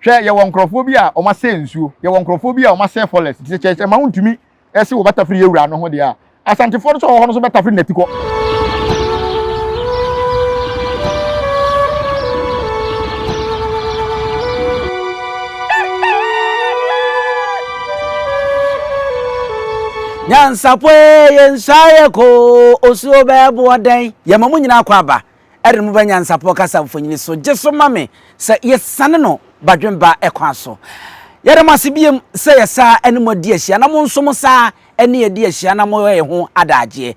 Hwɛ, yɛwɔ nkorɔfoɔ bi a wɔn asɛe nsuo, yɛwɔ nkorɔfoɔ bi a wɔn asɛe forest, nti sɛ kyerɛ sɛ ma wontumi se wɔbɛtafere yɛn wura no ho deɛ a, Asantefoɔ no nso a wɔwɔ hɔ no nso bɛtafere n'atikɔ. Nyansapɔ ee, yɛnsuaeɛ koo, osuo bɛɛboɔ dɛn? Yɛma mo nyinaa kɔ aba Ɛde mo ba nyansapɔ kasa mfonini so. Gye so ma me sɛ yɛsiane no badwemba kwan so. Yɛda mo ase biom sɛ yɛsaa ne mo adi ahyia na mo nso mo saa ne yɛn adi ahyia na moyɛ yɛn ho adaagyeɛ.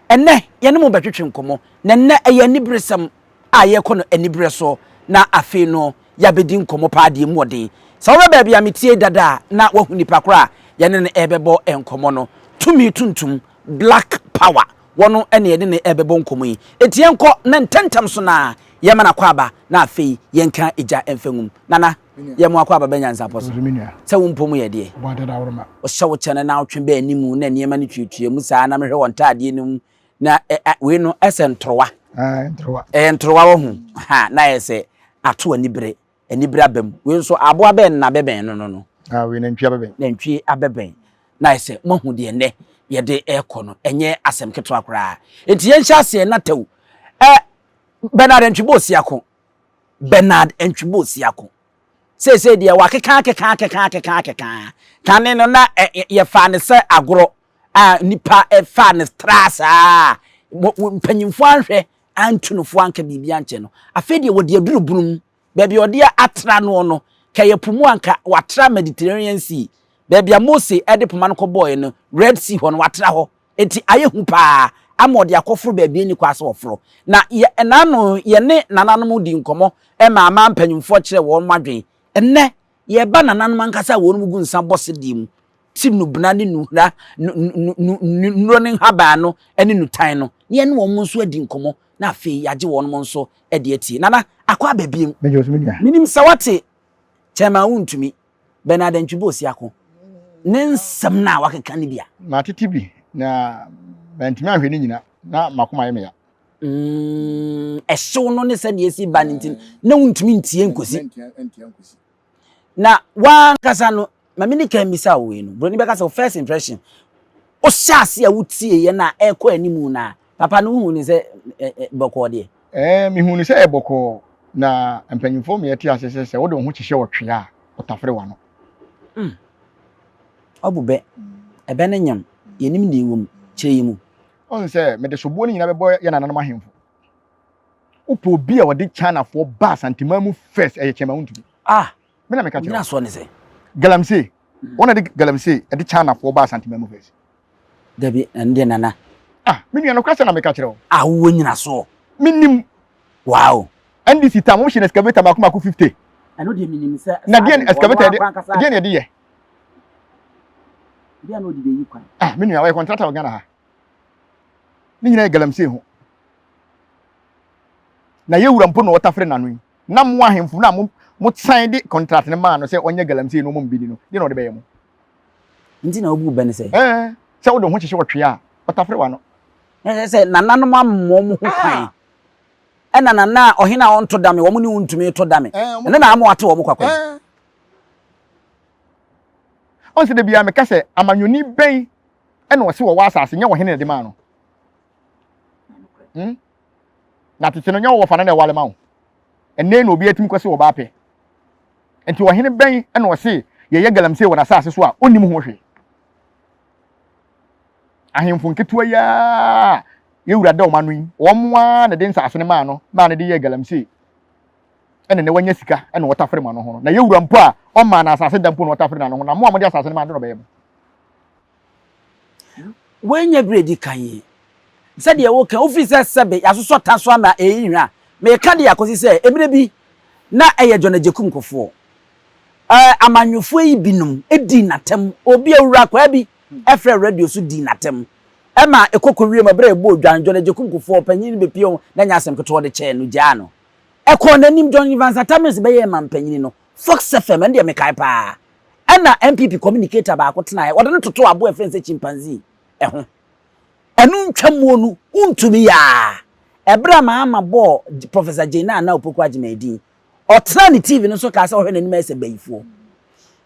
Ɛnnɛ yɛne mo bɛtwetwe nkɔmmɔ na ɛnnɛ ɛyɛ aniberesɛm a yɛrekɔ no aniberɛ soɔ na afei no yɛabɛdi nkɔmmɔ paa deɛ mu ɔden. Sɛ wobɛ baabi a metie dada a na woahu nipa korɔ a yɛne no ɛrebɛbɔ nkɔmmɔ no. Tumi tuntum, black power. Wɔno na yɛne no rebɛbɔ nkɔmmɔ yi. Enti yɛnkɔ na ntɛmntɛm so no ara yɛmma no akwaaba na afei yɛnka egya mfa ngu mu. Nana, yɛ mo akwaaba bɛ nyansapɔ so. Sɛ wo mpo mo yɛ deɛ. Wohyɛ wo kyɛ no na wotwe bɛ anim na nneɛma no tuatua mu saa na mehwɛ wɔn ntaadeɛ no mu na ɛ, ɛ, wei no ɛsɛ ntorowa. Ɛyɛ ntorowa wɔ ho. Ha, na ayɛ sɛ ato anibere. Anibere aba mu. Wei nso, aboa bɛn na abɛbɛn no no no? Ah, wei nantwie abɛbɛn. Nantwie abɛbɛn. Na ayɛ sɛ moahu deɛ nnɛ yɛde rekɔ no, ɛnyɛ asɛm ketewa koraa. Enti yɛnhyɛ aseɛ na tɛw. Ɛ, Bernard Antwi Bosiako. Bernard Antwi Bosiako. Seesei deɛ wakeka akeka akeka akeka akeka. Kane no na ɛ, yɛfaa no sɛ agorɔ a nnipa faa no traa saa. Mpanyimfoɔ anhwɛ antu no fo anka biribi ankyɛ no. Afei deɛ wɔde aduru bunu mu, baabi a ɔde atra noɔ no, ka ɛyɛ po mu a anka watra Mediterranean Sea, baabi a Mose de poma no kɔbɔeɛ no, Red Sea hɔ no, watra hɔ. Enti ayɛ hu paa ama ɔde akɔforo baabi a ɛnni kwan sɛ ɔforo. Na yɛ, ɛnaano yɛne nananom dii nkɔmmɔ ma aman mpanimfoɔ kyerɛɛ wɔn adwene. Ɛnnɛ, yɛreba nananom ankasa a wɔn gu nsa bɔ sedeɛ mu, ti nnubena ne nnuhura, nu, nu, nu, nu, nnuro ne nhaban no ne nnutan no, na yɛne wɔn nso adi nkɔmmɔ, na afei yɛagye wɔn nso de atie. Nana, akɔ aba biem. Megye wo so, me nua. Menim sɛ woate Chairman Wontumi, Bernard Antwi Bosiako, ne nsɛm no a wakeka no bi a. Matete bi, na mantumi anhwɛ ne nyina, na m'akoma ayɛ me ya. Mm, ɛhyew no ne sɛdeɛ ɛsi ba no nti, na wontumi ntie nkosi. Na w'ankasa no, ma me ni kan mmisa wo wei no, buroni bɛka sɛ wo first impression, wohyɛ ase a wotieeɛ no a ɛrekɔ anim no a, papa no wohu no sɛ bɔkɔɔ deɛ? Ɛɛ, mehu no sɛ ɛyɛ bɔkɔɔ, na mpanyimfoɔ ma yɛte ase sɛ sɛ wode wo ho kyehyɛ ɔtwea a, ɔtafere w'ano. Mm. Ɔbu bɛ, ɛbɛ no nyam, yɛnim deɛ ɛwɔ mu, kyerɛ yɛn mu. Ɔhu sɛ mede soboɔ no nyinaa bɛbɔ yɛn nananom ahemfo. Wopɛ obi a ɔde Chinafoɔ ba Asanteman mu first, ɛyɛ Chairman Wontumi. Ah! Me na meka kyerɛ wo. Nyinasoɔ ne sɛ? Galamsey. Wɔn na de Galamsey ɛde Chinafoɔ ba Asanteman mu first. Dabi, ɛno deɛ Nana. Ah, me nua nokorɛ sɛ na meka kyerɛ wo. Ah, wowɔ nyinasoɔ. Menim. Wow. NDC tam, wɔn hyɛ no excavator mako mako 50. Ɛno deɛ menim sɛ. Na deɛ excavator deɛ na ɛde yɛ. Deɛ na ɔde bɛyi kwan. Ah, me nua, wɔyɛ contractor wɔ Ghana ha. Ne nyinaa yɛ Galamsey ho. Na yɛ wura mpo na ɔtafere n'ano yi. Na mo ahemfo no a mo mo san de contract no maa no sɛ ɔnyɛ galamsey no ɔmom bi ni no, deɛ na ɔde bɛyɛ mo. Nti na wobu bɛ no sɛ. Ɛɛ, sɛ wode wo ho hyehyɛ ɔtwea a, ɔtafere w'ano. Na ɛsɛ sɛ nananom ammɔ wɔn ho kwan. Ɛna nana a ɔhene a ɔnto dame, wɔn ne wo ntumi to dame. Ɛno na ama wɔate wɔn kwakwa yi. Ɔn sɛ da biara meka sɛ amanyɔni bɛn ɛna ɔse wɔwɔ asase nyɛ ɔhene na ɛde maa no. Hmm? Na tete no nyɛ wo wɔfa no na ɛwale ma wo. Ɛnnɛ na obi atumi kɔse ɔbaa pɛ. Nti ɔhene bɛn na ɔse yɛyɛ galamsey wɔ n'asase so a ɔnnim ho hwee? Ahemfo nketewa yi ara yɛwura da wɔn ano yi, wɔn ara na de nsase no maa no maa no de yɛɛ galamsey. Ɛna na wanya sika ɛna ɔtafere mo ano ho no. Na yɛwura mpo a ɔmaa no asase da mpo na ɔtafere n'ano ho na mo a mode asase no maa no na ɔbɛyɛ mo. Wei nyɛ berɛ a ɛdi kan yi. Sɛdeɛ woka, wofiri sɛ sɛbe yɛasosɔ ta so ama ɛreyi hwa a, meka deɛ akɔsi sɛ mmerɛ bi na ɛyɛ John Agyekum Kufuor. Ɛɛ amanyɔfoɔ yi binom dii n'atɛm. Obi awurakwaa bi frɛɛ radio so dii n'atɛm. Ɛma ɛkɔ kɔwie mu berɛ a ɛbɔɔ dwa no, John Agyekum Kufuor panin no bɛpie ho na ɛnyɛ asɛm ketewa ɔde kyɛɛ no gyaa no. Ɛkɔɔ n'anim, John Evans Atta Mills bɛyɛɛ mampanyini no, Fox FM, ɛno deɛ mekae paa. Ɛna NPP communicator baako tenaeɛ, wɔde no totoo aboa a yɛfrɛ no sɛ chimpanzee ho. Ɛno ntwa muo no, wontumi yɛ a. Ɛberɛ a Mahama bɔɔ Professor Jane Nana Opoku Agyemang din, Ɔtenaa ne TV no so kaa sɛ ɔhwɛ n'anim ayɛ sɛ bayifoɔ.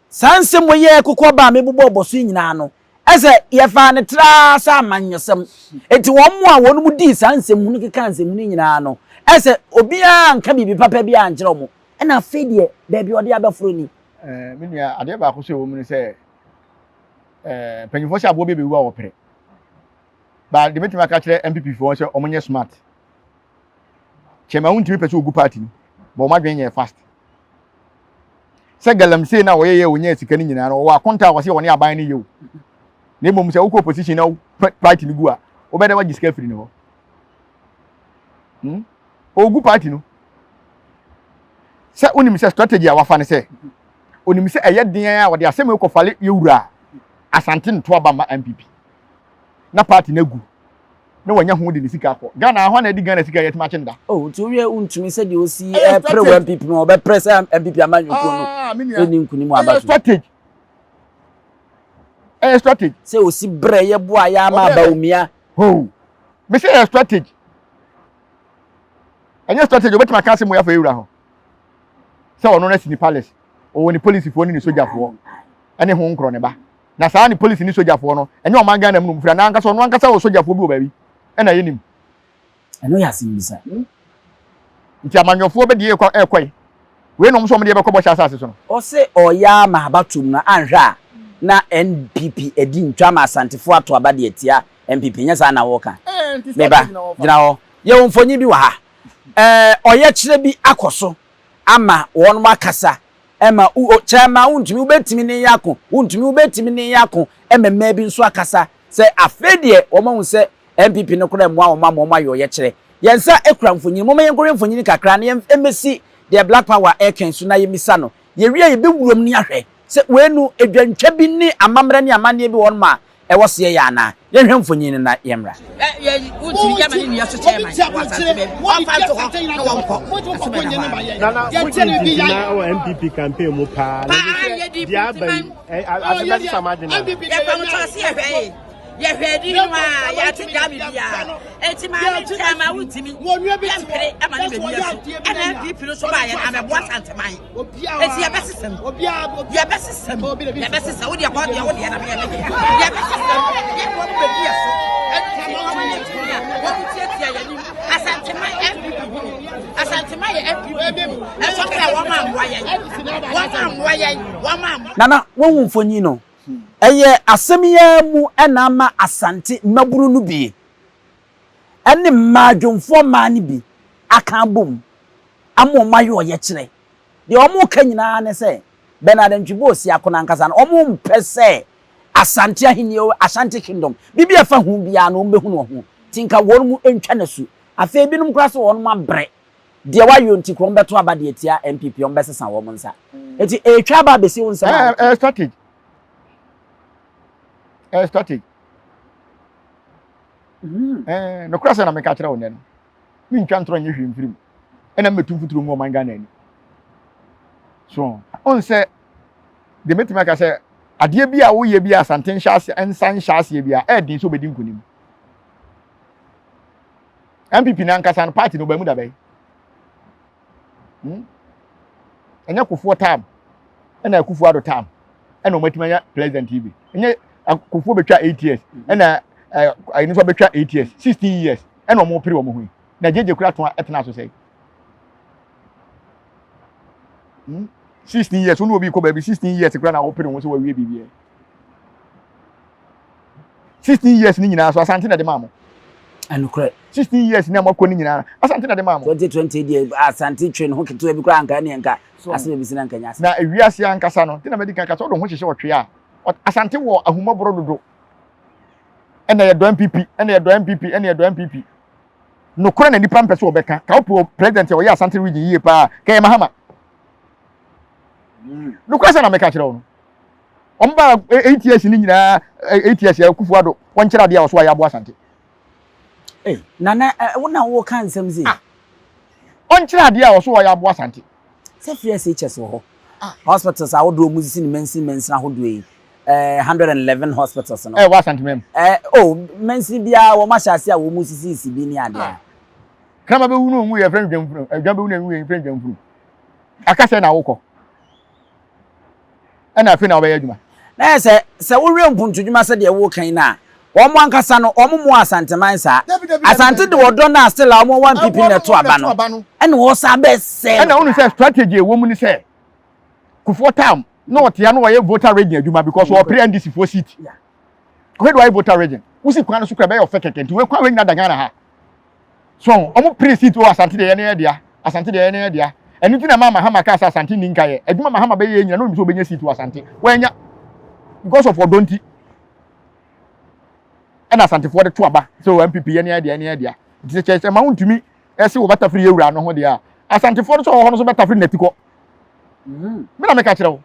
Saa nsɛm wei a ɛkokɔ ba a mebobɔɔ bɔ so yi nyinaa no, ɛsɛ yɛfaa no traa sɛ amanyɔsɛm. Enti wɔn a wɔn dii saa nsɛmhunu kekaa nsɛmhunu yi nyinaa no, ɛsɛ obiara anka biribi papa biara ankyerɛ wɔn. Ɛna afei deɛ, baabi a ɔde abɛforo ni. Eh, me nua, adeɛ baako so ɛwɔ mu ne sɛ, eh, mpanyinfoɔ sɛ aboɔ bi bɛwu a wɔpere. Ba deɛ mɛtumi aka kyerɛ NPP foɔ sɛ wɔn nyɛ smart. Kyɛma wontumi pɛ sɛ ogu party no, but wɔn adwene nyɛ fast. Sɛ galamsey na wɔyɛ yɛ wɔnyɛ sika no nyinaa no, wɔwɔ akonta a wɔsɛ wɔne aban no yɛ o. Na mmom sɛ wokɔ opposition na party no gu a, wobɛdɛ wagye sika afiri ne hɔ. Hmm? Ogu party no. Sɛ wonim sɛ strategy a wafa ne sɛ, onim sɛ ɛyɛ den a wɔde asɛm kɔfale yɛwura Asante nto aba ma NPP. Na party no agu. Na wanya ho de ne sika akɔ Ghana hɔ na ɛde Ghana sika yɛtumi akye no da. Oh nti wohwɛ wontumi sɛdeɛ ɔsi ɛpere wɔ NPP no ɔbɛpere sɛ NPP amanyɔkuo no ah, ɛni nkunim wɔ abato. Strategy. Ɛyɛ strategy. Sɛ ɔsi brɛ yɛ boa yɛ ama Bawumia. Ho. Me sɛ ɛyɛ strategy. Ɛnyɛ strategy obɛtumi aka asɛm wɔ afa ewura ho. Sɛ ɔno no asi ne palace ɔwɔ ne polisifoɔ ne ne sogyafoɔ ɛne ho nkorɔ ne ba. Na saa ne polisi ne sogyafoɔ no, ɛnyɛ ɔman Ghana mu na wɔfiri anaa ankasa ɔno ankasa wɔ sogyafoɔ bi wɔ baabi ɛna yɛnim. Ɛno yɛ asɛmmisa. Hmm? Nti amanyɔfoɔ bɛ deɛ ɛkɔ ɛkɔ yi. Wei na wɔn nso wɔn deɛ bɛkɔ bɔhyɛ asase so no. Ɔse ɔyɛ ama abatoɔ mu no anhwɛ a na NPP adi ntwa ama Asantefoɔ ato aba de atia NPP nyɛ saa na woka? Me ba, gyina hɔ. Yɛwɔ mfonyin bi wɔ ha. Ɛɛ ɔyɛkyerɛ bi akɔ so ama wɔn akasa Ɛma wo o, kyɛ ma wontumi, wobɛtumi ne yɛn ako, wontumi, wobɛtumi ne yɛn ako, ɛma mmaa bi nso akasa sɛ afei deɛ wɔn ahu sɛ NPP no koraa mmoa wɔn ama wɔn ayɛ ɔyɛkyerɛ. Yɛn nsa kura mfonini, momma yɛnkɔhwɛ mfonini kakra na yɛn mmɛsi deɛ Black Power ɛreka yi so na yɛmmisa no. Yɛwie a yɛbɛwura mu na yɛahwɛ sɛ wei no adwantwa bi ne amammerɛ ne amanneɛ bi wɔ hɔnom a Ɛwɔ seɛ yɛ anaa? Yɛnhwɛ mfonyin no na yɛmmra. Nana, wodi ntintima wɔ NPP campaign mu paa. Na ebi sɛ deɛ aba yi, ase bɛsesa mo adwene anaa? Yɛfa mo kyɛw se yɛhwɛ ye. Yɛhwɛ adi no a yɛate gya me biara. Enti maame nkyɛn ma wontumi yɛmpere ɛma ne bɛdi asu. Ɛna NPP no so baayɛ no abɛboa Santeman. Eti yɛbɛsesa mu. Yɛbɛsesa mu. Yɛbɛsesa wo deɛ kɔ deɛ wo deɛ na meyɛ me deɛ. Yɛbɛsesa mu. Yɛde wɔn bɛdi yɛ so. Ɛno nti wɔn yɛ tumi a wɔn tiatia yɛn anim. Asantema NPP ho. Asantema yɛ NPP ho. Ɛsɔ kra wɔn ammoa yɛn. Wɔn ammoa yɛn. Wɔn ammoa. Nana, woahu mfonyin no? Ɛyɛ asɛm yi ara mu na ama Asante mmabunu no bi ne mmaa dwomfoɔ mmaa no bi aka abom ama wɔayɛ ɔyɛkyerɛ. Deɛ wɔreka nyinaa ne sɛ, Bernard Antwi Osiako no ankasa no, wɔmpɛ sɛ Asante ahennie, Ashanti Kingdom, biribi a ɛfa ho biara no wɔbɛhunu wɔ ho, nti nka wɔn mu ntwa no asu. Afei ebinom koraa sɛ wɔn abrɛ deɛ wɔayɔ nti koraa wɔbɛto aba de atia NPP, wɔbɛsesa wɔn nsa. Nti ɛretwa aba abɛsi wo nsam a. Ɛyɛ strategy. Ɛyɛ strategy. Ɛɛ nokora sɛ na meka kyerɛ wo nnɛ no. Mentwa ntorɔ nyɛ hwee mfiri mu. Ɛna mmɛtu mfuturo ngu ɔman Ghana ani. So ɔn sɛ deɛ mɛtumi aka sɛ adeɛ bi a woyɛ bi a Asante nhyɛ aseɛ nsa nhyɛ aseɛ bi a ɛɛden sɛ wobɛdi nkonim. NPP no ankasa no party no ɔbaa mu dabɛn. Hmm? Ɛnyɛ Kufuor time ɛna Akufo Addo time ɛna wɔn atumi anya president yi bi. Ɛnyɛ Kufuor bɛtwa 8 years ɛna ɛyi nso bɛtwa 8 years 16 years ɛna wɔn pere wɔn ho yi. Na gyegye kura to ɛtena so sɛ. Hmm? 16 years wɔn obi kɔ baabi 16 years kura na wɔpere wɔn sɛ wɔawie biribi. 16 years ni nyinaa so Asante na de maa mo. Ɛnokorɛ. 16 years ni a moakɔ ni nyinaa Asante na de maa mo. 2020 deɛ Asante twe ne ho ketewa bi koraa anka ɛne nka asɛm ebi si na nka nya asɛm. Na ewiase ankasa no, nti na madi kan ka sɛ wode wo ho hyehyɛ ɔtwe a, Asante wɔ ahummɔborɔ dodo. Ɛna yɛdɔ NPP, ɛna yɛdɔ NPP, ɛna yɛdɔ NPP. Nokorɛ na nipa mpɛ sɛ wɔbɛka. Ka wopɛ president a ɔyɛ Asante region yie paa, ka yɛ Mahama. Nokorɛ sɛ na meka kyerɛ wo no. Wɔn ba ATS ni nyinaa ATS yɛ Akufo Addo wɔn kyerɛ adeɛ a ɔso ayɛ aboa Asante. Hey, Nana, wo na wo ka nsɛm sei. Ah, ɔnkyerɛ adeɛ a ɔso ɔyɛ aboa Asante. Sɛ free SHS wɔ hɔ. Ah. Hospitals ahodoɔ mu sisi ne mansin mansin ahodoɔ yi. Eh, 111 hospitals no. Eh, wɔ Asante mɛm. Eh, oh, mansin biara wɔn ahyɛ ase a wɔn mu sisi si bi ne adeɛ. Ah. Krama bɛwu no onwu yɛ fɛn dwamfunu. Adwa bɛwu no onwu yɛ fɛn dwamfunu. Aka sɛ na wokɔ. Ɛna afei na wobɛyɛ adwuma. Na yɛ sɛ, sɛ wowie mpuntudwuma sɛdeɛ woreka yi no a, wɔn ankasa no, wɔn mmoa Asanteman saa. Asante de ɔdɔ no a still a wɔn wɔ NPP na ɛto aba no, ɛna wɔsan bɛsɛe no Ɛna wonu sɛ strategy a ɛwɔ mu ne sɛ, Kufuor term na ɔte ha na ɔyɛ voter rigging adwuma because ɔpere NDC foɔ seat. Wei de wayɛ voter rigging. Wosi kwan no so kora ɛbɛyɛ ɔfɛ kɛkɛ nti wei kwan wei nyina da Ghana ha. So ɔmo pere seat o Asante deɛ yɛne yɛ dea, Asante deɛ yɛne yɛ dea. Ɛno nti na ɛmaa Mahama kaa sɛ Asante nni nkaeɛ. Adwuma Mahama bɛyɛ yɛ nyina na onim sɛ ɔbɛnya seat wɔ Asante. Wannya. Because of ɔdɔ nti ɛna Asantefoɔ de to aba sɛ o NPP yɛne yɛ dea, yɛne yɛ dea. Nti sɛ kyerɛ sɛ ma wontumi ɛse wɔbɛtafere yɛ wura no ho deɛ a, Asantefoɔ no sɛ ɔwɔ hɔ no nso bɛtafere n'atikɔ. Me na meka kyerɛ wo.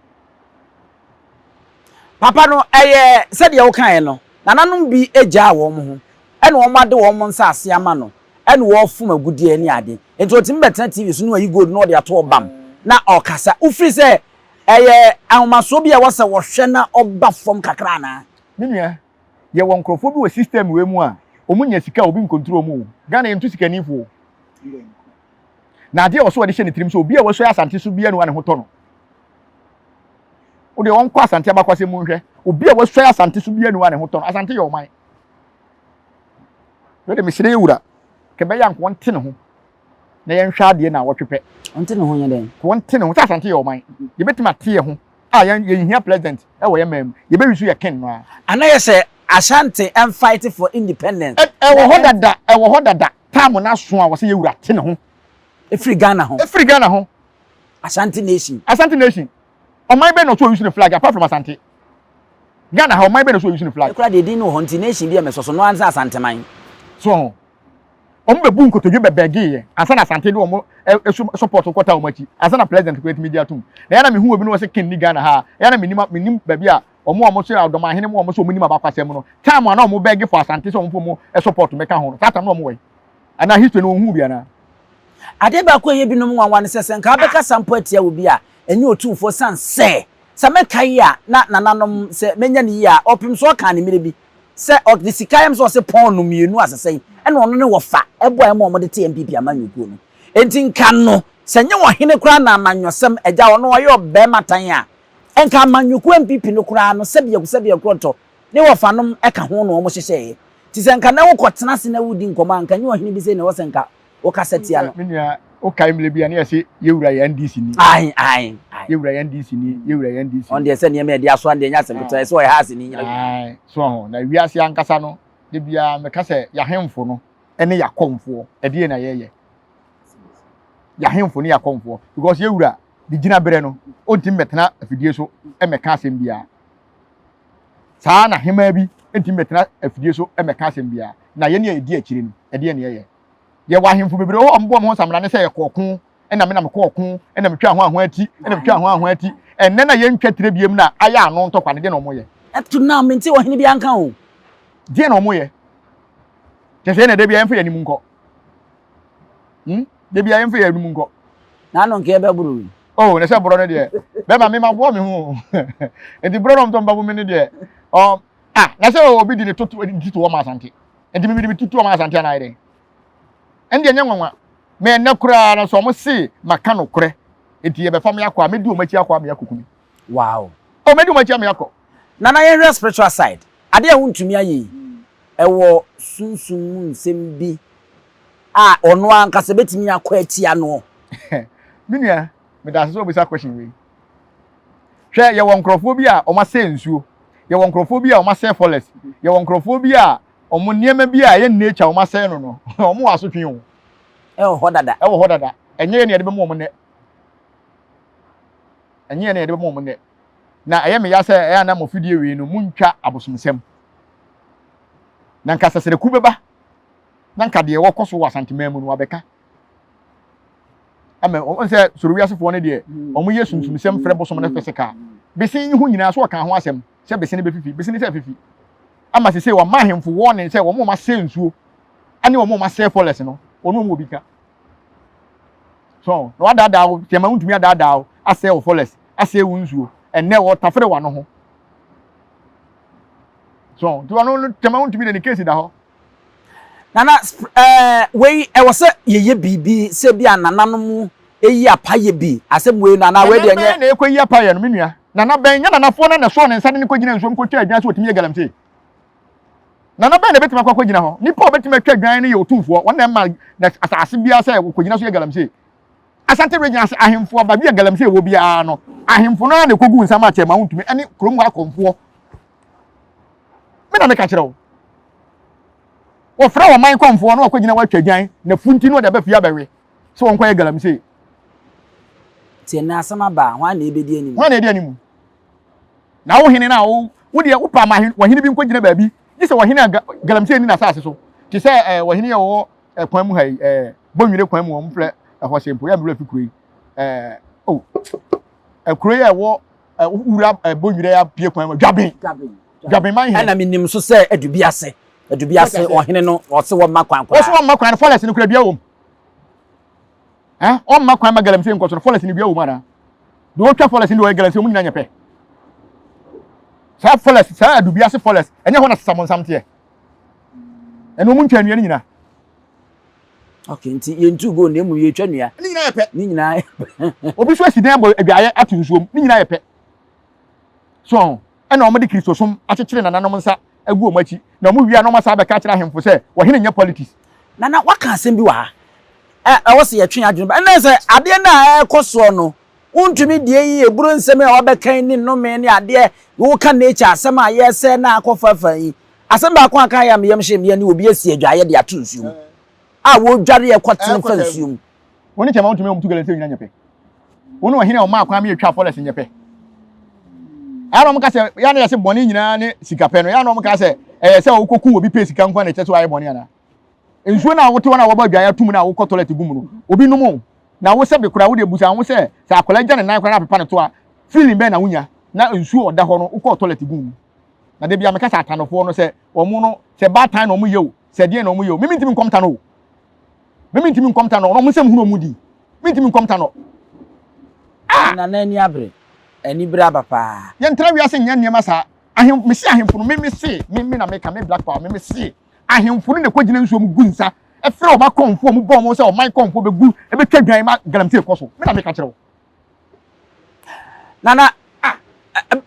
Papa no, ɛyɛ sɛdeɛ wokaeɛ no, nananom bi gyaa wɔn ho, ɛna wɔn ade wɔn nsaase ama no, ɛna wɔrefom agudeɛ ne ade. Nti ɔtumi bɛtena TV so na wayi gold na ɔde ato ɔbam na ɔrekasa. Wofiri sɛ ɛyɛ ahomasoɔ bi a ɛwɔ sɛ wɔhwɛ na ɔba fam kakra anaa? Me nua, yɛwɔ nkorɔfoɔ bi wɔ system wei mu a, wɔn nya sika a obi ncontrol wɔn o. Ghana yɛntu sikani fo o. Na adeɛ a ɔsɛ ɔde hyɛ ne tirim sɛ obi a wasua Asante so biara ni hɔ a ne ho tɔ no. Wo deɛ wɔnkɔ Asante abakwasɛm mu nhwɛ. Obi a wasua Asante so biara ni hɔ a ne ho tɔ no. Asante yɛ ɔman. Wei de mesrɛ yɛ wura, kɛbɛyɛ anka wɔnte ne ho na yɛnhwɛ adeɛ na wɔtwe pɛ. Ɔnte ne ho nyɛ dɛn? Wɔnte ne ho sɛ Asante yɛ ɔman. Yɛbɛtumi ate yɛ ho a yɛn yɛnhia president wɔ yɛn man mu. Yɛbɛwi so yɛ king no ara. Ana yɛ sɛ Ashanti ɛnfight for independence. Ɛwɔ hɔ dada, ɛwɔ hɔ dada. Time no aso a wɔsɛ yɛ wura te ne ho. Ɛfiri Ghana ho. Ɛfiri Ghana ho. Ashanti nation. Ashanti nation. Ɔman bɛn na ɔsɛ ɔuse ne flag apart from Asante? Ghana ha ɔman bɛn na ɔsɛ ɔuse ne flag? Ɛkura deɛ din no wɔ hɔ nti nation bi a mɛsɔ so no ara ne sɛ Asanteman. So ho. Wɔn bɛ bu nkotodwe bɛ bɛgee yɛ ansa na Asante de wɔn support kɔta wɔn akyi ansa na president kura tumi gye atum. Na yɛ na mehu obi na wɔsɛ king ni Ghana ha a yɛ na menim menim baabi a wɔn a wɔn sɛ ɔdɔmahene mu wɔn sɛ wɔn nim abakwasɛm no time a na wɔn bɛge for Asante sɛ wɔn fo wɔn support mɛka ho no saa time na wɔn wɔ yi anaa history no wɔn hu bi anaa. Adeɛ baako a ɛyɛ binom nwanwa ne sɛ, sɛ nka wobɛkasa mpo atia obi a, ɛnyɛ otumfoɔ ɛsiane sɛ, sɛ mɛkae a, na nananom, sɛ mɛnya no yie a, ɔpem so ɔkaa no mmerɛ bi sɛ ɔde sika yam sɛ ɔse pɔn no mmienu asesɛn ɛna ɔno ne wɔfa ɛboaeɛ ma wɔde tee NPP amanyɔkuo no. Enti nka no, sɛ nyɛ ɔhene koraa na amanyɔsɛm, agya ɔno ɔyɛ ɔbarima tan a, nka amanyɔkuo NPP no koraa no sɛdeɛ sɛdeɛ korɔntɔ ne wɔfanom ka ho na wɔhyehyɛeɛ. Nti sɛ nka na wokɔtena ase na woredi nkɔmmɔ a, nka nyɛ ɔhene bi sei na ɛwɔ sɛ nka wokasa tia no. Me nua, wokae mmerɛ bi a na yɛse yɛwura yɛ NDC ni. Ae, ae, ae. Yɛwura yɛ NDC ni, yɛwura yɛ NDC ni. Ɔno deɛ sɛ nneɛma a yɛde asoa no deɛ ɛnyɛ asɛm ketewa, ɛsɛ ɔyɛ ha ase ni nyina. Ae, so ho. Na wiase ankasa no, da biara meka sɛ yɛahemfo no ne yɛakɔmfoɔ, ɛdeɛn na yɛyɛ? Yɛahemfo ne yɛakɔmfoɔ, because yɛwura de gyina berɛ no, ɔntumi mmɛtena afidie so mmɛka asɛm biara. Saa ara na hemaa bi ntumi mmɛtena afidie so mmɛka asɛm biara. Na yɛn a yɛdi akyire no, ɛdeɛn na yɛyɛ? Yɛwɔ ahemfo bebree wɔ hɔ a wɔbɔ wɔn ho nsamena sɛ yɛkɔ ɔko, ɛna me na mekɔ ɔko, ɛna metwa ho ahoa ti, ɛna metwa ho ahoa ti. Ɛnnɛ na yɛntwa tire biom na ayɛ ano ntɔkwa no, deɛ na wɔyɛ? Up to now, mente ɔhene biara nka o. Deɛ na wɔyɛ? Kyerɛ sɛ yɛn na da biara yɛmfa yɛn anim nkɔ. Hmm? Da biara yɛmfa yɛn anim nkɔ. Na ano nka yɛbɛboro yi. Oh, na sɛ borɔ no deɛ, bɛma me ma boa me ho. Nti borɔ no ɔmtɔ mba mu me no deɛ, um, ah, na sɛ obi di ne toto di to wɔn asante. Nti me de me tutu wɔn asante anaa yɛ dɛn? Ɛnde ɛnyɛ nwanwa. Me ɛnɛ koraa no sɛ wɔn se maka nokorɛ, nti yɛbɛfa me akɔ a, mɛdi wɔn akyi akɔ a me akɔku me. Wow. Oh, mɛdi wɔn akyi a me akɔ. Nana yɛnhwɛ spiritual side. Adeɛ a wontumi ayɛ yi, ɛwɔ sunsum mu nsɛm bi a ɔno ankasa bɛtumi akɔ atia noɔ. Me nua, meda ase sɛ wobisa question wei. Hwɛ, yɛwɔ nkurɔfoɔ bi a wɔn asɛe nsuo, yɛwɔ nkurɔfoɔ bi a wɔn asɛe forest, yɛwɔ nkurɔfoɔ bi a wɔn nneɛma bi a ɛyɛ nature wɔn asɛe no no, wɔn wɔ asotwe o. Ɛwɔ hɔ dada. Ɛwɔ hɔ dada. Ɛnyɛ yɛn na yɛde bɛma wɔn nnɛ. Ɛnyɛ yɛn na yɛde bɛma wɔn nnɛ. Na ɛyɛ me ya sɛ ɛyɛ a na mo fidie wei no muntwa abosomsɛm. Na nka sɛsɛrɛku bɛba na nka deɛ wɔkɔ so wɔ Asanteman mu no wabɛka. Ama wɔn sɛ soro wiasefoɔ no deɛ wɔn yɛ sunsumsɛm frɛ bosom no physical. Bese yi ho nyinaa so ɔka ho asɛm sɛ bese no bɛfifi, bese no sɛ afifi. Ama sese wɔama ahemfo warning sɛ wɔn a wɔasɛe nsuo ne wɔn a wɔasɛe forest no, wɔn wɔn wɔ bi ka. So na wadaadaa wo, tiɛma wontumi adaadaa wo, asɛe wo forest, asɛe wo nsuo. Ɛnnɛ wɔtafere w'ano ho. So nti ɔno no tiɛma wontumi de ne case da hɔ. Nana, ɛɛ wei ɛwɔ sɛ yɛyɛ biribi sɛ bi a nananom. Eyi apayɛ bi asɛm wei no anaa wei deɛ nyɛ. Nana bɛn na ɛkɔyi apayɛ no me nua? Nana bɛn? Nyɛ nanafoɔ no na ɛsɔɔ ne nsa de no kɔgyina nsuom kɔtwaa adwan sɛ ɔtumi yɛ galamsey? Nana bɛn na ɛbɛtumi akɔ akɔgyina hɔ? Nipa a ɔbɛtumi atwa dwan no yɛ otumfoɔ. Wɔn na ɛma na asase biara sɛ wɔkɔgyina so yɛ galamsey. Asante region ase ahemfo a baabi a galamsey wɔ biara no, ahemfo no ara na ɛkɔgu nsa ma akyɛ ma wontumi ɛne kurom hɔ akɔmfoɔ. Me na meka kyerɛ wo. Wɔfrɛ wɔn man kɔmfoɔ na wɔkɔgyina hɔ atwa dwan na funti na wɔde aba fie abɛwe. sɛ wɔnkɔyɛ galamsey. Nti ɛnɛ asɛm aba a, hwan na ɛbɛdi anim? Hwan na ɛdi anim? Na wo hene no a wo wo deɛ wopɛ ama wɔhene bi nkɔgyina baabi gye sɛ wɔhene a galamsey ni n'asase so te sɛ ɛɛ wɔhene yɛ wɔwɔ ɛkwan mu ha yi ɛɛ bɔnwire kwan mu wɔn frɛ ɛhɔ sɛ mpo yɛ mmerɛ fi kuro yi ɛɛ o ɛkuro yi a ɛwɔ wura bɔnwire apue kwan mu dwaben dwaben man hene. Ɛna menim nso sɛ Adubiase Adubiase ɔhene no ɔse wɔmma kwan koraa. Wɔse wɔmma kwan no forest no kura dua wɔ mu. Eh, ɔmma kwan ma galamsey nkɔ so no, forest no dua wɔ mu anaa? Deɛ ɔtwa forest no deɛ ɔyɛ galamsey, wɔn nyinaa nyɛ pɛ. Saa forest, saa adubiase forest, ɛnyɛ hɔ na sesamonsam teɛ. Ɛno wɔn ntwa nnua no nyinaa. Okay, nti yɛntu gold na mmom yɛtwa nnua. Ne nyinaa yɛ pɛ. Ne nyinaa yɛ pɛ. Obi nso asi dan abɔ adwaeɛ ato nsuom. Ne nyinaa yɛ pɛ. So ɛna wɔde Kristosom akyekyere nananom nsa agu wɔn akyi, na wɔn wie a na wɔn asan abɛka akyerɛ ahemfo sɛ ɔhene nyɛ politics. Nana waka asɛm bi wɔ ha ɛ ɛwɔ sɛ yɛtwe yɛn adwene ba ɛnna sɛ adeɛ no a ɛrekɔ soɔ no wontumi deɛ yi eburo nsɛm a wabɛka yi ne nnome ne adeɛ woka nature asɛm a yɛsɛ na akɔ fafa yi asɛm baako a kan yɛ a meyam hyɛ meɛ ne obi asi adwaeɛ de ato nsuo mu a wɔdware ɛkɔtene fa nsuo mu. Wo ne kyɛma wontumi a wɔtu galamsey nyina nyɛ pɛ. Wo ne ɔhene a ɔmaa kwan ma yɛtwaa forest nyɛ pɛ. Ɛyɛ na wɔka sɛ yɛ na yɛse bɔne nyinaa ne sika pɛ no, yɛ na wɔka sɛ ɛyɛ sɛ wokɔku obi pɛ sika nko na ɛkyɛ sɛ wayɛ bɔne anaa? Nsuo no a wote hɔ no a wɔbɔ adwaeɛ atom no a wokɔ toilet gu mu no, obi nom o. Na wo sɛbe koraa wode busa ho sɛ sɛ akwadaa gya ne nan koraa na apepa ne to a, feeling bɛn na wonya na nsuo ɔda hɔ no wokɔɔ toilet gu mu. Na da biara meka sɛ atanofoɔ no sɛ wɔn no sɛ baatan na wɔn yɛ o, sɛ deɛn na wɔn yɛ o, me mentumi nkɔm ta no o. Me mentumi nkɔm ta no, wɔn nsɛm hunu wɔn di. Mentumi nkɔm ta no. Ah! Nana ani abere. Anibere aba paa. Yɛntra wiase nyɛ nneɛma saa. Ahem, mese ahemfo no, me mese, me me na meka, me Black Power, me mese ahemfo no na ɛkɔgyina nsuo mu gu nsa, ɛfrɛ wɔn akɔmfoɔ, wɔn bɔ wɔn sɛ ɔman kɔmfoɔ bɛgu, ɛbɛtwa dwan ma galamsey kɔ so. Me na meka kyerɛ wo. Nana, ah,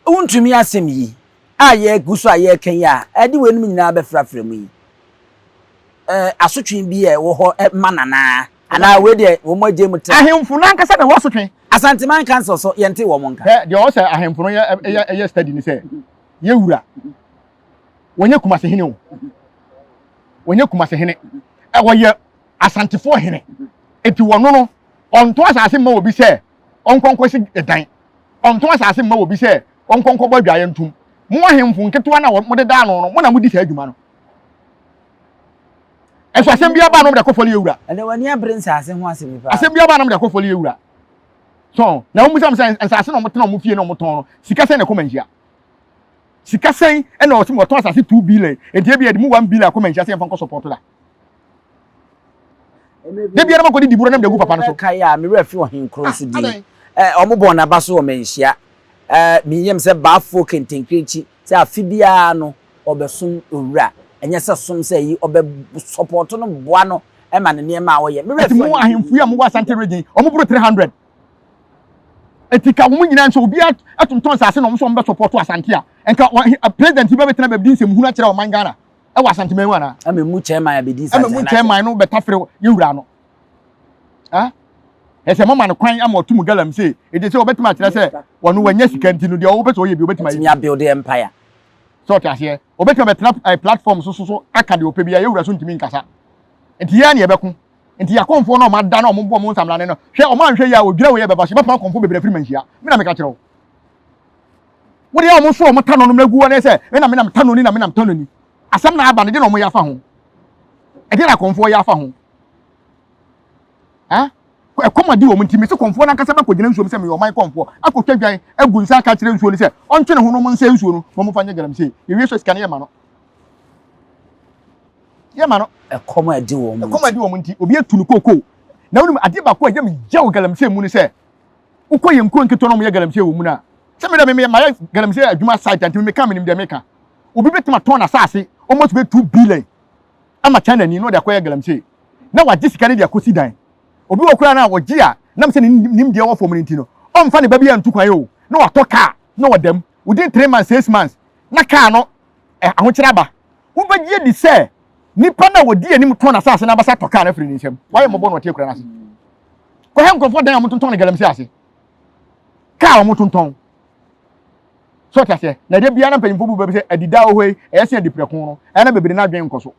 wontumi asɛm yi a yɛgu so a yɛreka yi a ɛde weinom nyinaa bɛfrafra mu yi, asotwe bi a ɛwɔ hɔ ma Nana anaa wei deɛ wɔn agye mu tra. Ahemfo no ankasa na ɛwɔ asotwe. Asanteman Council so yɛnte wɔn nka. Hwɛ deɛ ɔwɔ sɛ ahemfo no yɛ yɛ yɛ study ne sɛ yɛ wura wɔnyɛ Kumase hene o wɔnyɛ Kumase hene wɔyɛ Asantefoɔ hene eti wɔno no ɔnto asase mma obi sɛ ɔnkɔ nkɔsi dan ɔnto asase mma obi sɛ ɔnkɔ nkɔbɔ adwaeɛ ntom mo ahemfo nketewa no a wɔde ano no mo na modi saa adwuma no. Ɛso asɛm bi aba nom de akɔfɔli ewura. Ɛnna w'ani abere nsaase ho asɛm yi paa. Asɛm bi aba nom de akɔfɔli ewura. So na wɔn bisa sɛ nsaase na wɔn tena wɔn fie na wɔn tɔn no sika sɛn na ɛkɔ manhyia. Sika sɛn ɛna ɔsɛ wɔtɔn asase 2 billion nti ebi yɛde mu 1 billion akɔ manhyia sɛ yɛmfa nkɔ support da. Da biara makɔdi diburo na mede agu papa no so. Kae a me werɛ fi ɔhenkuro nso din. Ɛ wɔn bɔɔ n'aba so wɔ manhyia. Ɛ menyam sɛ baafoɔ kentenkirenkyi sɛ afe biara no ɔbɛsom owura ɛnyɛ sɛ som sɛ yi ɔbɛ sɔpɔto no boa no ma ne nneɛma a ɔyɛ. Me werɛ Ɛti fi mo ahemfo yi a mowɔ Asante region wɔn boro 300 ɛti ka wɔn nyinaa nso obiara ɛtontɔn nsaase na wɔn nso wɔn bɛ sɔpɔto Asante a nka president yi bɛbɛtena baabi di nsɛm hunu akyerɛ ɔman Ghana ɛwɔ Asante man mu anaa? Ɛma emu chairman abɛdi nsase Ɛma emu chairman no bɛtafere yɛ wura no. Ah? Ɛsɛ mama no kwan ama ɔtum galamsey. Ɛdi sɛ wɔbɛtumi akyerɛ sɛ wɔn wɔanya sika nti no deɛ wɔpɛ sɛ ɔyɛ bi wɔbɛtumi ayɛ. Ɛtumi abuild empire. Sɛ ɔte aseɛ? Ɔbɛtumi abɛtena eh, platform so so so aka deɛ ɔpɛ biara, yɛn wura so ntumi nkasa. Nti yɛn na yɛbɛko. Nti yɛakɔmfoɔ no a wɔada na wɔbɔ wɔn nsamrane no, hwɛ wɔn anhwɛ yie a odwira wei ɛbɛba so, yɛbɛpam akɔmfoɔ bebree afiri manhyia. Me na meka kyerɛ wo. Wo deɛ wɔn so wɔn tanɔ no agu hɔ ne sɛ, me na me nam tanɔ ni na me nam tanɔ ni. Asɛm na aba no, ɛdeɛ na wɔyɛ afa ho? Ɛdeɛ na akɔmfoɔ yɛ afa ho? Ha? Ɛkɔm adi wɔn nti, mese kɔmfoɔ no ankasa bɛkɔgyina nsuom sɛ meyɛ ɔman kɔmfoɔ, akɔtwa dwan agu nsa aka akyerɛ nsuo no sɛ ɔntwe ne ho na ɔmo nsɛe nsuo no na ɔmo mfa nyɛ galamsey. Yɛwie so a sika no yɛmma no. Yɛmma no. Ɛkɔm adi wɔn nti. Ɛkɔm adi wɔn nti. Obi atu no kookoo. Na wonim adeɛ baako a ɛyɛ me yaw galamsey mu ne sɛ, wokɔ yɛn nkuro nketewa na wɔyɛ galamsey wɔ mu no a, sɛ me deɛ me mayɛ galamsey adwuma site a nti meka menim deɛ meka. Obi bɛtumi atɔn n'asase almost bɛyɛ 2 billion ama China ni na ɔde akɔyɛ galamsey na wagye sika no de akɔsi dan. Obi wɔ koraa no a ɔgye a Nam sɛ ne nimdeɛ wɔ fam no nti no, ɔmfa ne ba biara ntu kwan o, na watɔ kaa na ɔda mu. Within 3 months, 6 months, na kaa no ahokyere aba. Wobɛgye adi sɛ nipa no a wɔdi anim tɔn n'asase no abasa tɔ kaa no afiri ne nsam. Wayɛ mmɔbɔ na ɔte akura no ase. Kɔhɛ nkurɔfoɔ dan a wɔtontɔn no galamsey ase. Kaa a wɔtontɔn. So ɔte aseɛ? Na ɛdeɛ biara na mpanyinfoɔ bu baabi sɛ adida wɔ hɔ yi, ɛyɛ sɛ adiprɛko no, ɛyɛ na bebree no adwene nkɔ so.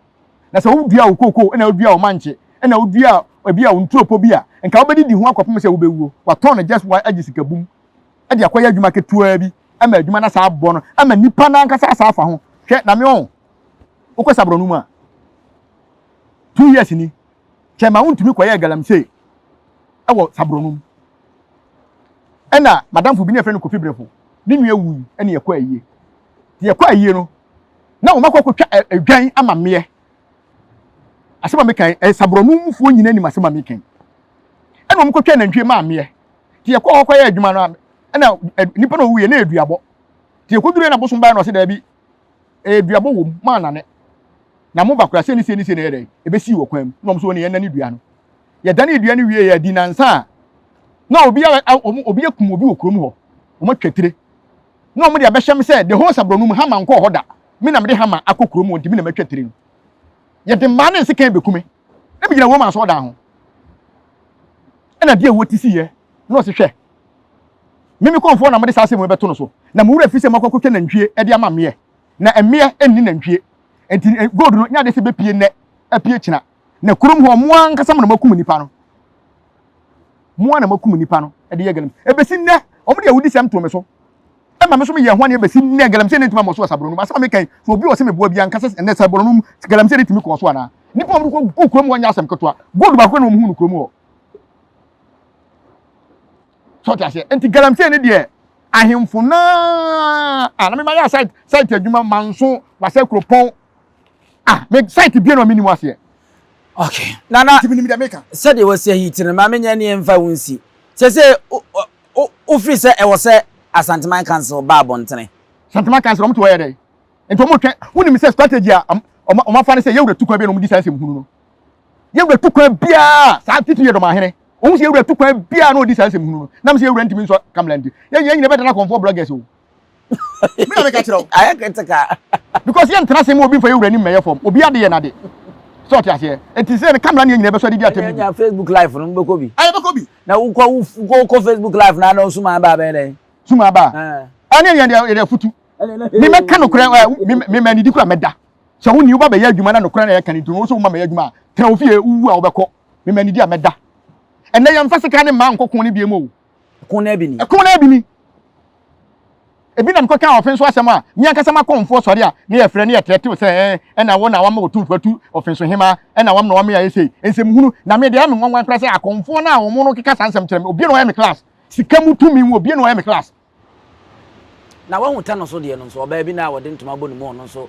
Na sɛ wodua wo kookoo ɛna wodua wo mankye ɛna wodua ebi a wo nturopo bi a, nka wobɛdidi ho akɔpem sɛ wobɛwuo. Watɔn no just agye sika bum de akɔyɛ adwuma ketewaa bi ama adwuma no asa abɔ no ama nipa no ankasa asa afa ho. Hwɛ na me ɔn, wokɔ saborɔ no mu a, 2 years ni, kyɛ ma wontumi kɔyɛɛ galamsey ɛwɔ saborɔ no mu. Ɛna madamfo bi ne yɛfrɛ no Kofi Brefo, ne nua wui ɛne yɛkɔ ayie. Nti yɛkɔ ayie no, na wɔn akɔ akɔtwa adwan ama mmeɛ. Asɛm a meka yi, ɛyɛ saborɔ no mufoɔ nyinaa nim asɛm a meka yi. Ɛna wɔn kɔtwa nantwie maa mmeɛ. Nti yɛkɔ hɔ kɔyɛ adwuma no, ɛna nipa na ɔwuiɛ na ɛyɛ duabɔ. Nti yɛkɔduru na bosom baeɛ na ɔse daabi, ɛyɛ duabɔ wɔ mu, mo anane. Na mo ba koraa sei ne sei ne sei na ɛyɛ dɛn, ɛbɛsii wɔ kwan mu. Na wɔn nso wɔn yɛnane dua no. Yɛdanee dua no wie yɛ adi nansa a, na obi a obi akum obi wɔ kurom hɔ. Wɔn atwa tire. Na wɔn de abɛhyɛ me sɛ the whole saborɔ no mu hama nkɔɔ hɔ da. Me na mede hama akɔ kurom hɔ nti me na matwa tire no. Yɛde mmaa ne nsekan bɛku me. Na megyina Roma asɔredan ho. Ɛna adeɛ a ɛwɔ ti siiɛ. Na ɔse hwɛ, me me kɔmfoɔ na mode saa asɛm wei bɛto no so. Na mo werɛ fi sɛ moakɔ akɔtwa nantwie de ama mmeɛ. Na mmeɛ nni nantwie. Enti gold no nyɛ adeɛ sɛ ɛbɛpue nnɛ apue kyena. Na kurom hɔ mo ankasa mo na moakum nnipa no. Mo ara na moakum nnipa no de yɛ galamsey. Ɛbɛsi nnɛ, wɔn de awudisɛm too me so. Ɛma me nso meyɛɛ ho aneɛ bɛsi nnɛ, galamsey no ntumi ammɔ so wɔ Sabrono mu. Asɛm a meka yi, sɛ obi a ɔse meboa biara nka sɛ ɛnnɛ Sabrono mu galamsey no tumi kɔɔ so anaa? Nnipa a wɔde kɔ guu kurom hɔ nyɛ asɛm ketewa. Gold baako na wɔhuu no kurom hɔ. So ɔte aseɛ? Nti galamsey no deɛ ahemfo naa a na mema yɛ site site adwuma manso wasɛ kuropɔn ah me site bie na ɔmenim aseɛ. Okay. Nana, Nti menim deɛ meka. Sɛdeɛ wasi ayi ti no, ma menyɛ ne mfa wo nsi. Sɛ wofiri sɛ ɛwɔ sɛ Asanteman Council ba abɔntene. Asanteman Council wɔn te hɔ yɛ dɛ. Nti wɔn twɛn, wonim sɛ strategy a wɔn afa ne sɛ yɛwura tu kwan bi na wɔn di saa nsɛm hunu no. Yɛwura tu kwan biara saa titiri yɛ dɔmahene. Wɔn sɛ yɛwura tu kwan biara na wɔdi saa nsɛm hunu no. Nam sɛ yɛwura ntumi nsɔ kamla nti. Yɛn nyina bɛdana akɔmfoɔ bloggers o. Me na meka kyerɛ wo. Ayɛ critical. Because yɛn ntena ase mu obi nfa yɛwura anim mɛyɛ fam. Obi ade yɛ n'ade. Sɛ ɔte aseɛ. Nti sɛ no kamla ne yɛn nyina bɛsɔ adidi atɛm bi. Ɛnyɛ Facebook live no mbɛkɔ bi. Ayɛ bɛkɔ bi. Na wokɔ wokɔ Facebook live na na osuma aba abɛyɛ dɛn? Suma aba. Ɛne yɛn deɛ yɛde afutu. Me mɛka nokorɛ ɛ me me mɛ nidi kura mɛda. Sɛ wo ni wo ba bɛyɛ adwuma na nokorɛ na yɛka ne nti wo so wo ma mɛyɛ adwuma a tena wo fie wowu a wobɛkɔ. Me mɛ nidi a mɛda. Ɛnɛ yɛmfa sika ne mmaa nkɔ ko no biem o. Ɛko no abi ni. Ɛko no abi ni. Ebi na mekɔkaa ɔfe nso asɛm a me ankasa m'akɔmfoɔ sɔre a ne yɛfrɛ ne yɛtrɛtew sɛ ɛɛ ɛna wo na wama otumfoɔ atu ɔfe so hemaa ɛna wam na wama yɛayɛ sei nsɛm hunu na me deɛ ɛyɛ me nwanwa koraa sɛ akɔmfoɔ no a wɔn no keka saa nsɛm kyerɛ me obi na ɔyɛ me class sika mu tumi mu obi na ɔyɛ me class. Na wahu tɛ no so deɛ no nso ɔbaa bi na ɔde ntoma bɔ ne mu ɔno nso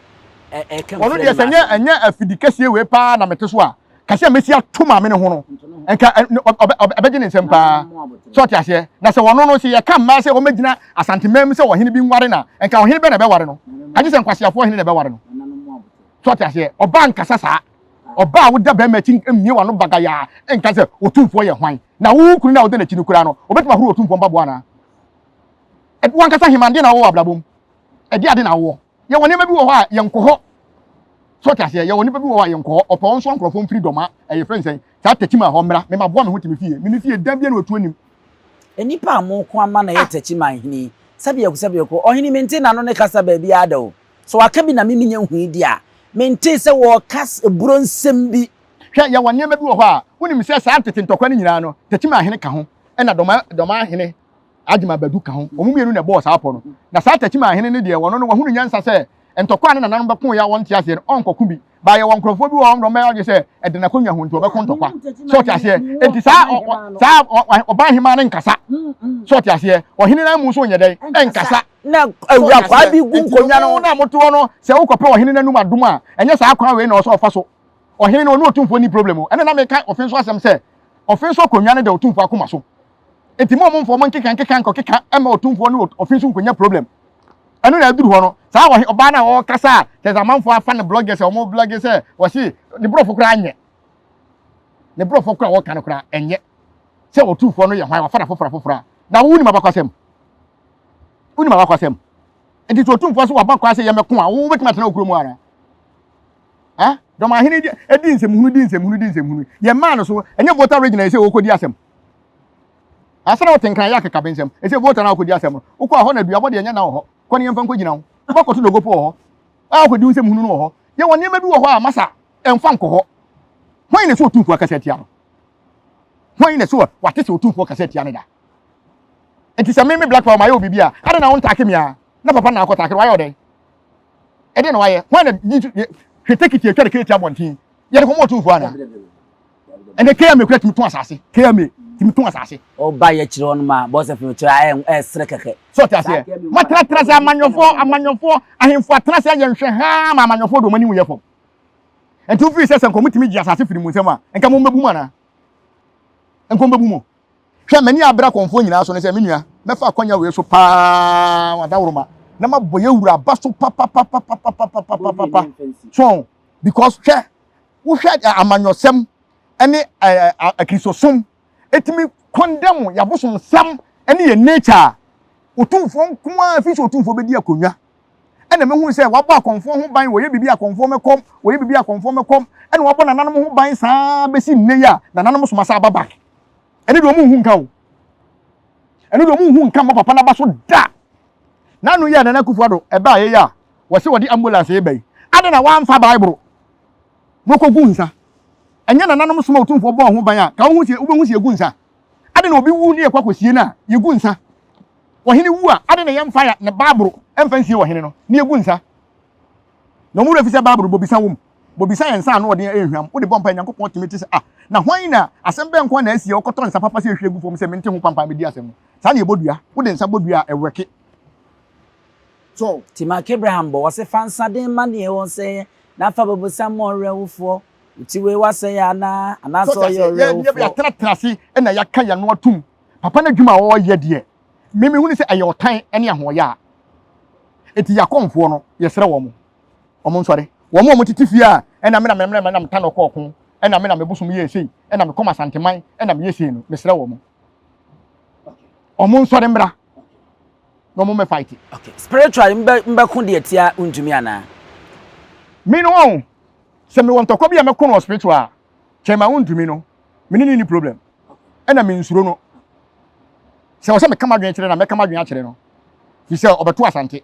ɛka Ɔno deɛ sɛ nyɛ ɛnyɛ afidi kɛseɛ wei paa na mete so a kɛseɛ a mɛsi ato maame no ho no nka ɛbɛgye ne nsam paa sɛ ɔte aseɛ na sɛ ɔno no sɛ yɛka mmaa sɛ wɔmɛgyina Asanteman mu sɛ ɔhene bi nware na nka ɔhene bɛ na ɛbɛware no agye sɛ nkwaseafoɔ hene na ɛbɛware no sɛ ɔte aseɛ ɔbaa nkasa saa ɔbaa a woda bɛrima akyi mmie wano bagayaa nka sɛ otumfoɔ yɛ hwan na wo kunu no a woda n'akyi no koraa no ɔbɛtumi ahoro otumfoɔ mpaboa anaa wankasa hema deɛ na wowɔ abrabɔ mu ɛde ade na wowɔ Yɛwɔ nneɛma bi wɔ hɔ a yɛnkɔ hɔ. So ɔte aseɛ? Yɛwɔ nnipa bi wɔ hɔ a yɛnkɔ hɔ. Ɔpɛ ɔnsoa nkurɔfoɔ mfiri dɔm a ɛyɛ frɛ no sɛn? Saa Techiman hɔ mmra. Me maboa me ho te me fie. Me me fie dan biara na watu anim. Nnipa a moko ama no yɛ Techiman hene yi, sɛbiako sɛbiako, ɔhene mentee n'ano ne kasa baabiara da o. Sɛ waka bi na me menya nhui deɛ a, mentee sɛ wɔreka aburo nsɛm bi. Hwɛ, yɛwɔ nneɛma bi wɔ hɔ a, wonim sɛ saa tete ntɔkwa no nyinaa no, Techiman hene ka ho, ɛna Dɔma, Dɔma hene Agyeman Badu ka ho. Wɔn mmienu na ɛbɔɔ saa pɔ no. Na saa Techiman hene no deɛ, ɔno no, wahunu nyansa sɛ ntɔkwa a ne nananom bɛkoeɛ a wɔnte aseɛ no, ɔnkɔko bi. Baa yɛwɔ nkurɔfoɔ bi wɔ hɔ a wɔn bɛyɛ adwene sɛ ɛde n'akonnwa ho nti wɔbɛko ntɔkwa. So ɔte aseɛ? Enti saa ɔ, ɔ, saa ɔ, ɔbaa hemaa no nkasa. So ɔte aseɛ? Ɔhene no amu nso nyɛ dɛn? Ɛnkasa. Na awura kwaa bi gu nkonnwa no ho. Enti mo na mote hɔ no, sɛ wokɔpɛ ɔhene no anom adom a, ɛnyɛ saa kwan wei na ɔsɛ ɔfa so. Ɔhene no, ɔne otumfoɔ nni problem o. Ɛna na meka ɔfe nso asɛm sɛ, ɔfe nso akonnwa no da otumfoɔ akoma so. Enti mo a momfa mo nkeka nkeka nkɔkeka mma otumfoɔ ne ɔfe nso nkonya problem. Ɛno na aduru hɔ no, saa ɔhe ɔbaa no a ɔrekasa a kyerɛ sɛ amanfoɔ afa no bloggers a wɔn blogge sɛ wɔse ne borɔfo koraa nyɛ. Ne borɔfo koraa a wɔka no koraa ɛnyɛ. Sɛ ɔtumfoɔ no yɛ hwan, wafa no afoforɔ afoforɔ a, na wo wonim abakwasɛm? Wonim abakwasɛm? Nti sɛ ɔtumfoɔ so waba kwan sɛ yɛmmɛko a, wo wobɛtumi atena wo kurom ara? Ha? Dɔmahene di di nsɛmhunu di nsɛmhunu di nsɛmhunu. Yɛmmaa no so, ɛnyɛ Volta region a ɛsɛ wɔkɔdi asɛm. Asɛ na wote nkran yɛ akekabensɛm. Ɛsɛ Volta na wokɔdi asɛm no. Wokɔ a hɔ na duabɔ deɛ ɛnyɛ na wɔ hɔ. Kɔ ne yɛmfa nkɔgyina wo. Wokɔkɔto dogopo wɔ hɔ. A wokɔdi wo nsɛmhunu no wɔ hɔ. Yɛwɔ nneɛma bi wɔ hɔ a masa ɛmfa nkɔ hɔ. Hwan na ɛsɛ ɔtumfoɔ akasa atia no? Hwan na ɛsɛ wate sɛ ɔtumfoɔ kasa atia no da? Nti sɛ me me Black Power mayɛ obi bi a, adɛn na wontaake me a? Na papa na akɔtaake no, wayɛ ɔdɛn? Ɛdeɛn na wayɛ? Hwan na hwɛ tekiti atwa ne keeti abɔnten? Yɛde kɔma ɔtumfoɔ anaa? Ɛnɛ KMA kura tumi tɔn asase. KMA tumi tɔn asase. Ɔba yɛ kyerɛ ɔno ma bɔsɛ fɛn kyerɛ ayɛ ɛsrɛ kɛkɛ. So ɔte aseɛ? Matenatena ase amanyɔfoɔ amanyɔfoɔ ahemfo atena ase ayɛ nhwɛ haa ma amanyɔfoɔ de wɔn anim yɛ fam. Nti wofiri sɛ sɛ nka wɔtumi gye asase firi mu nsam a, nka mo mmɛbu mu anaa? Nka wɔbɛbu mu. Hwɛ, m'ani abere akɔmfoɔ nyinaa so ne sɛ, me nua, mɛfa akwanya wei so paa adaworoma na mabɔ yɛ wura aba so papapapapapapapapa. So, because hwɛ, wohwɛ amanyɔsɛm ne akristosom ɛtumi condemn yɛabosomsɛm ne yɛ nature a, otumfoɔ nko ara fi sɛ otumfoɔ bɛdi akonnwa ɛna mehu sɛ wabɔ akɔmfoɔ ho ban, wɔyɛ biribi akɔmfoɔ mɛkɔm, wɔyɛ biribi akɔmfoɔ mɛkɔm, ɛna wabɔ nananom ho ban saa bɛsi nnɛ yi a nananom soma sa aba back. Ɛno deɛ ɔmo nhu nka o. Ɛno deɛ ɔmo nhu nka mma papa n'aba so da. N'ano yɛ Nana Akufo Addo ɛbaa yɛ yi a wɔse wɔde ambulance reba yi, adɛn na wamfa Bible na ɔkɔgu nsa? Ɛnyɛ nananom soma Otumfoɔ bɔɔ ho ban a, ka wohu sɛ wobɛhu sɛ yɛgu nsa. Adɛn na obi wu ne yɛkɔ akɔsie no a, yɛgu nsa? Ɔhene wu a, adɛn na yɛmfa ne Bible mfa nsie ɔhene no na yɛgu nsa? Na wɔn werɛ fi sɛ Bible bobisa wom. Bobisa yɛ nsa a ano ɔden a ɛyɛ hwam. Wode bɔ mpae a, Nyankopɔn tumi te sɛ, Ah, na hwan na asɛm bɛn nko ara na asi a ɔkɔtɔ nsa papa sɛ ehwie gu fam sɛ mente ho pampan medi asɛm no? Saa na yɛbɔ dua. Wode nsa bɔ dua a, ɛwɛke. So. Nti Mark Abraham bɔ, ɔse fa nsaden ma neɛ ɔnsɛeɛ, na fa bobesa ma ɔwerɛhofoɔ. Wo ti wei wasɛe anaa? Anaasɛ So te ɔyɛ aseɛ? Yɛ, yɛ, ɔwerɛhofoɔ? yɛatenatena ase na yɛaka yɛn ano atom. Papa no adwuma a ɔreyɛ deɛ, me mehu no sɛ ɛyɛ ɔtan ne ahoɔyaa. Enti yɛn akɔmfoɔ no, yɛsrɛ wɔn, wɔn nsɔre. Wɔn a wɔtete fie a, ɛna me na me na me ta na ɔkɔ ɔko, ɛna me na me bosom yɛɛ sei, ɛna me kɔm Asanteman, ɛna meyɛ sei no, mesrɛ wɔn. Wɔn nsɔre mmra na wɔn mmɛ fight. Okay. Spiritually, mbɛ mbɛko deɛ tia ntumi anaa? Me no wɔn, sɛ mewɔ ntɔkwa bi a mɛko no wɔ spiritual a, kyɛn ma wontumi no, me ne ne ni problem. Ɛna me nsuro no. Sɛ wɔ sɛ meka m'adwene kyerɛ na mɛka m'adwene akyerɛ no. Fi sɛ ɔbɛto Asante.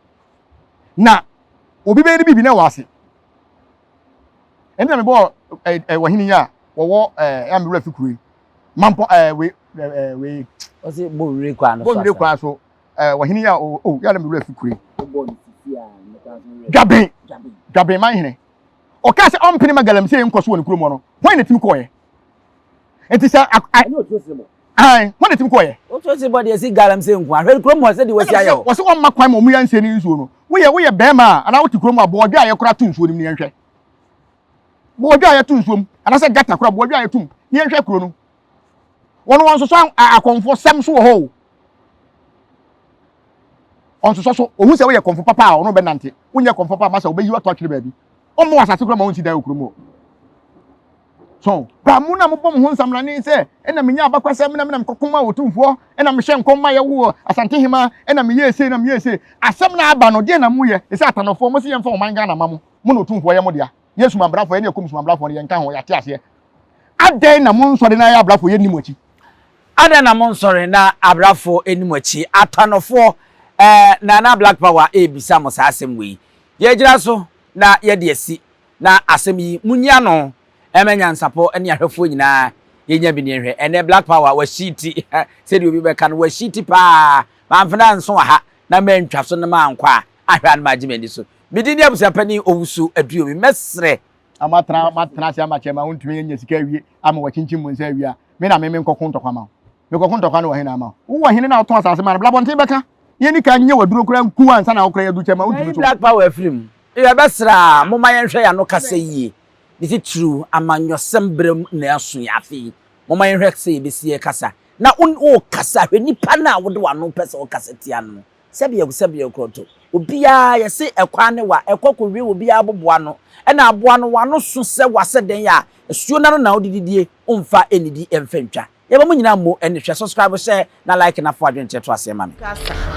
Na obi bɛyɛ ne biribi na ɛwɔ ase. Ɛnna mebɔɔ ɛ ɛ ɔhene yi a wɔwɔ ɛ a mewura fi kuro yi. Mampɔ ɛ wei ɛ wei. Ɔsi bɔ nwire kwan so. Bɔ nwire kwan so ɛ ɔhene yi a o o yɛ na mewura fi kuro yi. Dwaben Dwaben man hene. Ɔkaa sɛ ɔmpene ma galamsey nkɔ so wɔ ne kurom hɔ no, hwan na ɛtumi kɔɔyɛ? Nti sɛ Ɛnyɛ otuo sere bɔ. Ae, hwan na ɛtumi kɔɔyɛ? Otuo sere bɔ deɛ ɛsi galamsey nko a. Hwɛ kurom hɔ sɛdeɛ wɔasi ayɛ hɔ. Wɔse wɔmma kwan ma wɔn yɛ nsie ne nsuo no. Woyɛ woyɛ bɛrima a anaa wote kurom a bɔ ɔdwa a yɛkora to nsuo no mu na yɛnhwɛ. Bɔ ɔdwa a yɛto nsuo mu anaasɛ gata kora bɔ ɔdwa a yɛto mu na yɛnhwɛ kuro no. Wɔn wɔnsosɔ akɔmfoɔ sɛm so wɔ hɔ o. Ɔnsosɔ so. Ohun sɛ woyɛ kɔmfo papa a ɔno bɛnante. Wonyɛ kɔmfo papa a masa ɔbɛyi wato atwere baabi. Ɔmmɔ wɔ asase kora ma wonsi dan wɔ kurom hɔ. So ba mo na mobɔ mo ho nsamrane sɛ ɛna menya abakwasɛm na mena mekɔko ma otumfoɔ ɛna mehyɛ nkɔm ma yɛwo Asantehema ɛna meyɛɛ sei na meyɛɛ sei. Asɛm no aba no deɛ na moyɛ? Ɛsɛ atanɔfoɔ mo se yɛmfa ɔman Ghana ma mo. Mo na otumfoɔ yɛ mo dea. Yɛ sumanbrafoɔ yɛne ɛkɔm sumanbrafoɔ no yɛnka ho yɛate aseɛ. Adɛn na monsɔre na yɛ abrafoɔ yɛnni mo akyi? Adɛn na monsɔre na abrafoɔ nni mo akyi? Atanɔfoɔ, eh, Nana Black Power rebisa mo saa asɛm wei. Yɛgyina so na yɛde asi, na asɛm yi, monyi ano mma nyansapɔ ne ahwɛfoɔ nyinaa yɛnya bi ne yɛnhwɛ. Ɛnnɛ Black Power, wahyiti, sɛdeɛ obi bɛka no, wahyiti paa. Mamfena nso wɔ ha na mantwa so na mankɔ a, ahwɛ a na magye m'ani so. Me din ne Abusuapanin Owusu Aduomi. Mɛsrɛ. Na moatena moatena ase ama kyɛ ma wontumi anya sika awie ama wɔakyinkyim mo nsa awie a, me na me menkɔko ntɔkwa ma wo. Mekɔko ntɔkwa no wɔ he na ama wo? Wowɔ hene na wotɔn asase ma no? Bra abɔnten bɛka. Yɛnni kan nyɛ w'aduro koraa nku wo ansa na wo koraa yɛadu kyɛ ma wontumi Mayi so. Black Power afiri mu. Yɛbɛsrɛ a, momma yɛnhwɛ yɛn ano kasa yie, ne titiriw amanyɔsɛm berɛ mu na ɛso yi. Afei, momma yɛnhwɛ sɛ yɛbɛsi yɛn kasa. Na wo worekasa, hwɛ nipa no a wode w'ano pɛ sɛ wokasa tia no no. Sɛbeɛ sɛbeɛ korɔto. Obiara, yɛse ɛkwan ne wa, ɛkɔ kɔwie wɔ obiara aboboa ano. Ɛna aboa no, w'ano so sɛ wa sɛ dɛn a, asuo no ano na wode didie, womfa nnidi mfa ntwa. Yɛma mo nyinaa mo ani hwɛ, subscribe, share na like na fo adwenkyerɛ to aseɛ ma me.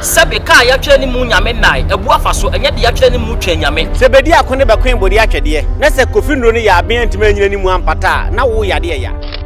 Sɛbe kaa yɛatwerɛ ne mu Nyame nnae, abu afa so, ɛnyɛ deɛ yɛatwerɛ ne mu Twɛn Nyame. Sɛ bedi ako ne bɛkoe bode atwɛdeɛ, na sɛ Kofi nnuro no yɛ aben antumi anyina ne mu ampata a, na wo yadeɛ ya.